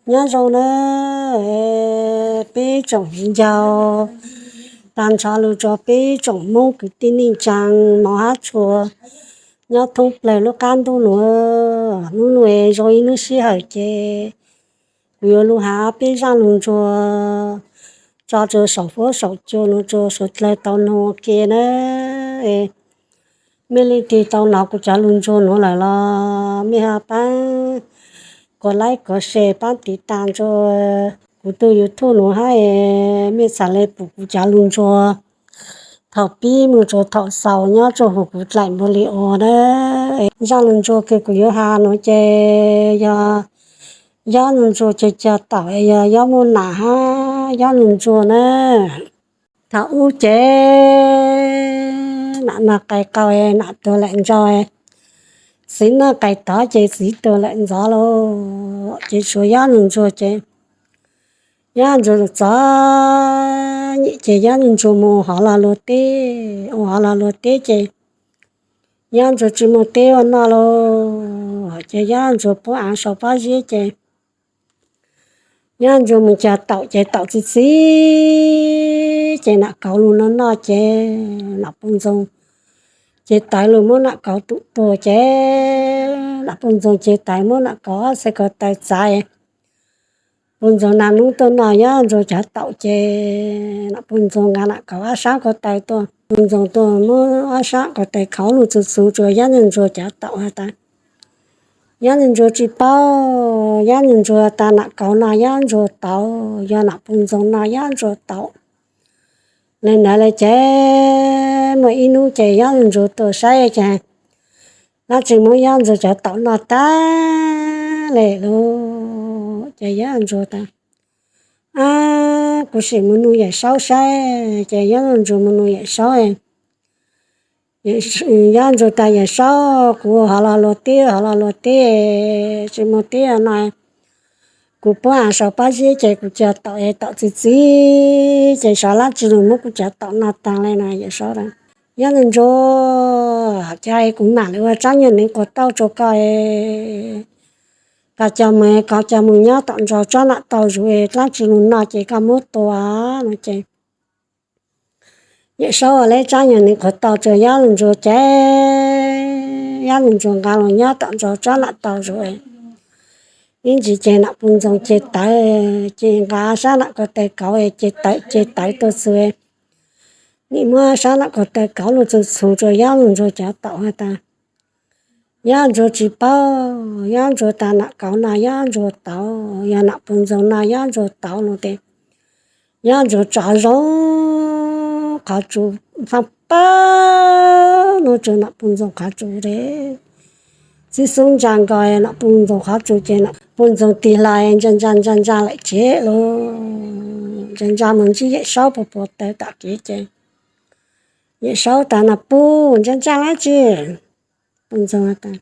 Nyob zoo na peb tsoom viv ncaus, tag nrho lug rua peb tsoom Moob kwv tij neej tsaa, mos hab tshua nyob thoob plawg lub qaab ntuj nuav. Nub nuav zoo ib nub sij hawm ces kuv yuav lug has peb zaaj lug ntsuag tso rua saum fuab saum cua nuav rua suav dlawg tau noog ua ke na. Mej leej twg tau nov kuv cov lug ntsuag nuav lawm los mej ho paab kuas like kuas share paab tiv tas rua kuv tug YouTube nuav hab es mej txhad le pum kuv cov lug ntsuag thaum pib moog rua thaum xaus nyob rua huv kuv dlaim npaum li ua na. Zaaj lug ntsuag kws kuv yuav has nuav ces yog yob lug ntsuag cog cog taum, yog yob muaj nam hab yob lug ntsuag na. Thaum ub ces nam noj qais qau, nam tuag lawm ntxov, txiv noj qais tov ces txiv tuag lawm ntxov lauj. Ces tshuav yob lug ntsuag ces yob ntsuag txom nyem ces yob lug ntsuag moog hov lug luag teb, ua hov lug luag teb ces yob ntsuag tsi muaj teb ua noj lauj. Ces yob ntsuag puab aav sau pob zeb ces yob ntsuag moog cog taum ces taum txi txi ces nam kauv lug noj noj ces nam pug ntxoog ces tawv lug muab nam kauv tum tuag ces nam pug ntxoog ces tawv muab nam kauv ob txhais ko taw txav. Pug ntxoog nag nub tuaj noj yob ntsuag cov taum ces nam pug ntxoog nqa nam kauv ob sab ko taw tuaj, pug ntxoog tuaj muab ob sab ko taw khauv lug txug txhuv rua yob ntsuag cov taum has tas, yob ntsuag tsi paub, yob ntsuag tas nam kauv noj yob ntsuag tauv, yog nam pug ntxoog noj yob ntsuag tauv. Le ntawd le ces muaj ib nub ces yob ntsuag tuaj saib ces dlaab tsi muab yob ntsuag cov taum noj tag le lauj. Ces yob ntsuag tas, ab, kuv sim moog nug Yawm Saub saib. Ces yob ntsuag moog nug Yawm Saub. Yob ntsuag tas, Yawm Saub, kuv hov lug luag teb, hov lug luag teb, tsi muaj teb noj. Kuv puab aav sau pob zeb ces kuv cog taum es taum txi txi ces xyov dlaab tsi lug muab kuv cov taum noj taag le no. Yawm Saub tas, yob ntsuag, cas kuv mam li ua tsaab nyuag neev quas tauj rua koj, koj coj moog, koj coj moog nyob tom ntsoov tsob nam tau zuv, dlaab tsi lug noj ces koj muab tua no ces Yawm Saub ua le tsaab nyuag neev quas tauj rua yob ntsuag ces yob ntsuag nqa lug nyob tom ntsoov tsob nam tau zuv. Ib ntsis ces nam pug ntxoog ces tawv, ces nqa sab nam ko taw kauv ces tawv, ces tawv tuaj txug. Nim muab sab nam ko taw kauv lug txug txhuv rua yob ntsuag cov taum has tas, yob ntsuag tsi paub, yob ntsuag tas nam kauv noj yob ntsuag tauv, yog nam pug ntxoog noj yob ntsuag tauv lug tes, yob ntsuag tso zoo qhov tsua, faaj pab nuav tsua nam pug ntxoog qhov tsua le txib xub ntsa nkaus nam pug ntxoog qhov tsua ces nam pug ntxoog tig hlo ntsa ntsa ntsa ntsa lawm tsev lauj. Ntsa ntsa moog ntsib Yawm Saub puag puag taw tom kev ces Yawm Saub tas, nam pug, ntsa ntsa dlaab tsi? Pug ntxoog tas,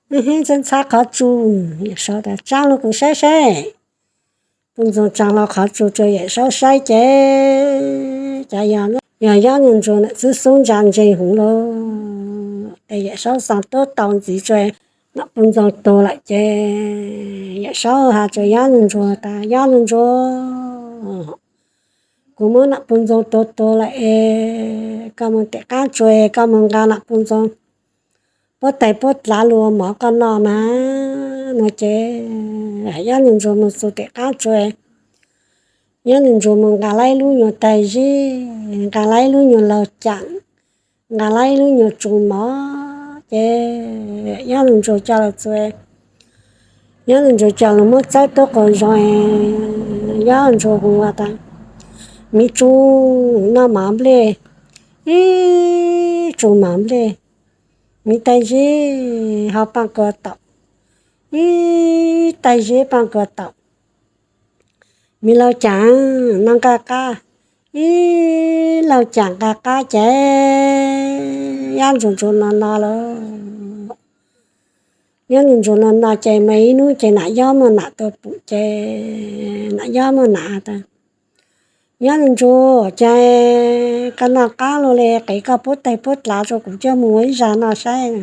ntxhab ntxhab qhov tsua. Yawm Saub tas, tsaab lug kuv saib saib. Pug ntxoog tsaag hlo qhov tsua rua Yawm Saub saib ces cas yog, yog yob ntsuag nam txib xub ntsa ntseeg huv lauj. Ces Yawm Saub xaa tuab tau ntxiv rua nam pug ntxoog tuag lawm ces Yawm Saub has rua yob ntsuag tas, yob ntsuag, kuv muab nam pug ntxoog tua tuag lawm es koj moog tim qaab tsua, koj moog nqa nam pug ntxoog puab taig puab dlav lug ua mov koj noj mas. No ces yob ntsuag moog txug tim qaab tsua, yob ntsuag moog nqa lab ib lub nyuag taig zeb, nqa lab ib lub nyuag laug caam, nqa lab ib lub nyuag tsu mov ces yob ntsuag coj lug txug, yob ntsuag coj lug muab txawb tuab quas zog, yob ntsuag hu has tas, miv tsu, noj mov nplej, ib tsu mov nplej, miv taig zeb ho paaj kua taum, ib taig zeb paaj kua taum, miv laug caam noj nqaj qab, ib laug caam nqaj qab ces yob ntsuag ntsuag no no lauj. Yob ntsuag ntsuag no no ces mas ib nub ces nam yob muaj nam tuaj pum ces nam yob muaj nam tas, yob ntsuag, cas koj noj qaab lug le, qev koj puab taig puab dlav rua kuv coj moog ua ib zag noj saib.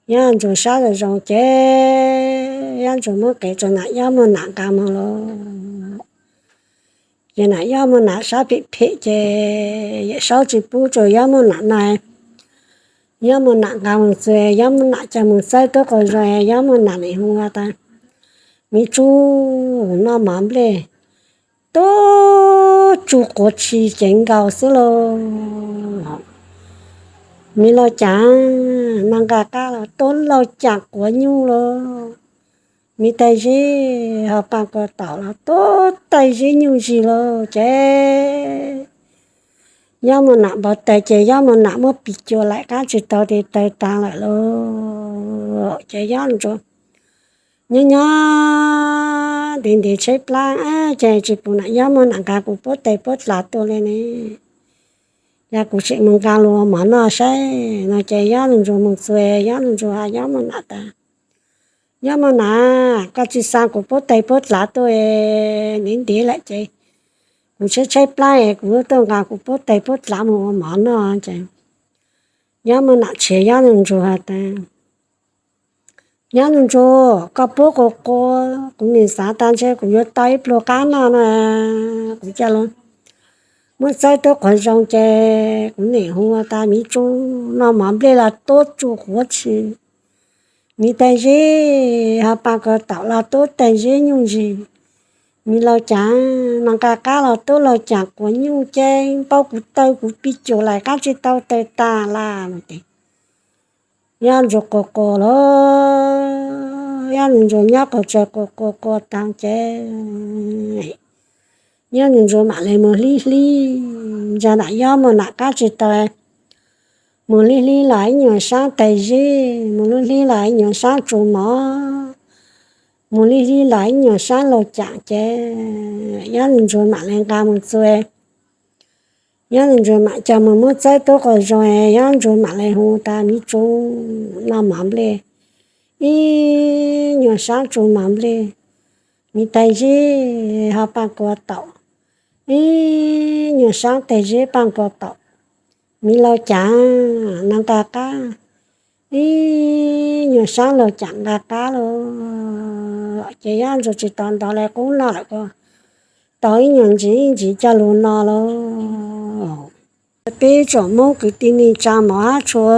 Yob Ntsuag saib zoo zoo ces Yob Ntsuag muab qev rau Nam Yob Muaj Nam nqa moog lawm. Ces Nam Yob Muaj Nam saib phem phem ces Yawm Saub tsis pub rau Yob Muaj Nam no. Yob Muaj Nam nqa moog txug, Yob Muaj Nam ca moog txawb tuab quas zoo, Yob Muaj Nam nim hu tas, Miv Tsuj, noj mov nplej tuab tsug quav tshis ceev nkaus xwb lauj. Miv Lauj Caam, noj nqaj qab los tuab lauj caam quav nyuj lauj. Miv Tais Zeb ho paaj kua taum los tuab Tais Zeb nyuj zis lauj. Ces Yob Muaj Nam npau taws ces Yob Muaj Nam muab pig cua laim qab tsis tau tes taw taag lawm lauj. Ces Yob Ntsuag nyob nyob ntev ntev tshaib plab, ces tsis pum Nam Yob Muaj Nam nqa kuv puab tais puab dlav tuaj le ne. Yog kuv tseem moog nqa lug ua mov noj saib no. Ces Yob Ntsuag moog txug, Yob Ntsuag has Yob Muaj Nam tas, Yob Muaj Nam, koj tsi xaa kuv puab tais puab dlav tuaj, ntev ntev lawm ces kuv tshaib tshaib plab es kuv yuav tuaj nqa kuv puab tais puab dlav moog ua mov noj. Ces Yob Muaj Nam tshiav Yob Ntsuag has tas, Yob Ntsuag, koj puab quas quas, kuv nim xav tas ntshe kuv yuav tau ib pluag qab noj no, kuv ca le muab txawb tuab quas zoo ces kuv nim hu tas, Miv Tsuj, noj mov nplej los tuab tsug quav tshis. Miv Tais Zeb ho paaj kua taum los tuab Tais Zeb nyuj zis. Miv Lauj Caam, noj nqaj qab los tuab lauj caam quav nyuj, ces npau kuv taw kuv pig cua laim qab tsis tau taw taag lawm. Yob Ntsuag quas quas lauj, Yob Ntsuag nyob quas tsaws quas quas quas taag ces Yob Ntsuag mam le moog hlib hlib ntsa Nam Yob Muaj Nam qab tsis tau, moog hlib hlib los ib nyuag saab Tais Zeb, moog hlib hlib los ib nyuag saab tsu mov, moog hlib hlib los ib nyuag saab lauj caam ces Yob Ntsuag mam le nqa moog txug. Yob Ntsuag mam coj moog muab txawb tuab quas zoo, Yob Ntsuag mam le hu tas, Miv Tsuj, noj mov nplej, ib nyuag saab tsu mov nplej. Miv Tais Zeb ho paaj kua taum, ib nyuag saab Tais Zeb paaj kua taum. Miv Lauj Caam, noj nqaj qab, ib nyuag saab lauj caam nqaj qab lauj. Ces Yob Ntsuag tsis tau ntov le qub noj lawm, tau ib nyuag ntsis ib ntsis coj lug no lauj. Peb tsoom Moob kwv tij neej tsaa mov hab tshua,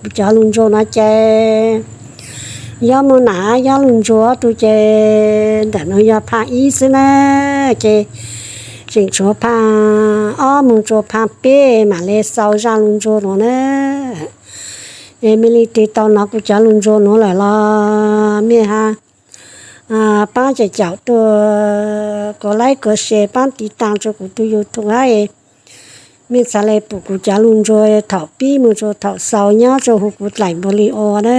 kuv cov lug ntsuag no ces Yob Muaj Nam, Yob Lug Ntsuag ob tug ces ntawm nuav yog phaaj ib xwb na, ces tseem tshuav phaaj ob moog rua phaaj peb mam le xaus zaaj lug ntsuag nuav na. Es mej leej twg tau nov kuv cov lug ntsuag nuav lawm los mej ha paab caum caum tuaj, kov like kov share, paab tiv taam rua kuv tug YouTube hab es mej txhad le pum kuv cov lug ntsuag thaum pib moog rua thaum xaus nyob rua huv kuv dlaim npaum li ua na,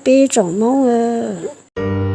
peb tsoom Moob.